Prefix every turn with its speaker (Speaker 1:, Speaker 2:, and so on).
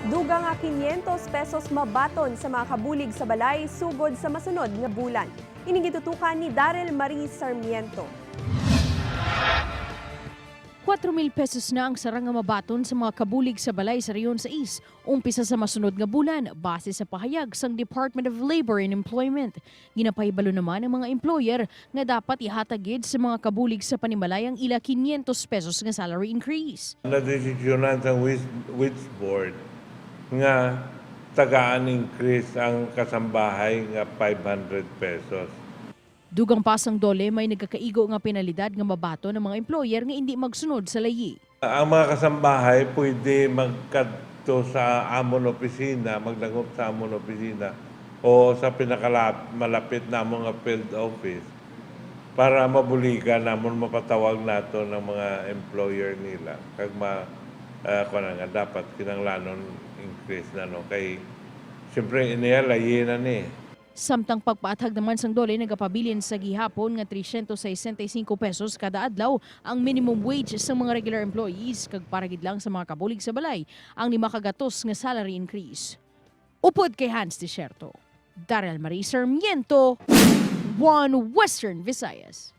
Speaker 1: Dugang nga 500 pesos mabaton sa mga kabulig sa balay sugod sa masunod nga bulan. Ining gitutukan ni Daryl Marie Sarmiento.
Speaker 2: 4,000 pesos na ang sarang nga mabaton sa mga kabulig sa balay sa Region 6 umpisa sa masunod nga bulan base sa pahayag sang Department of Labor and Employment. Ginapahibalo naman ang mga employer nga dapat ihatag gid sa mga kabulig sa panimalay ang ila 500 pesos nga salary increase.
Speaker 3: Nadesisyonan sa wage board nga tagaan increase ang kasambahay nga 500 pesos.
Speaker 2: Dugang pa sang DOLE, may nagakaigo nga penalidad nga mabaton ng mga employer nga hindi magsunod sa layi.
Speaker 3: Ang mga kasambahay pwede magkadto sa amon opisina, magdangop sa amon opisina o sa pinakamalapit na among nga field office para mabuligan namon, mapatawag nato ng mga employer nila kag ma kuan nga dapat kinanglanon increase na, no, kay siyempre iniya layi na ni.
Speaker 2: Samtang pagpaathag naman sang DOLE, nagapabilin sa gihapon nga 365 pesos kada adlaw ang minimum wage sa mga regular employees kag para gid lang sa mga kabulig sa balay ang 5 ka gatos nga salary increase. Upod kay Hans Desierto, Daryl Marie Sarmiento, One Western Visayas.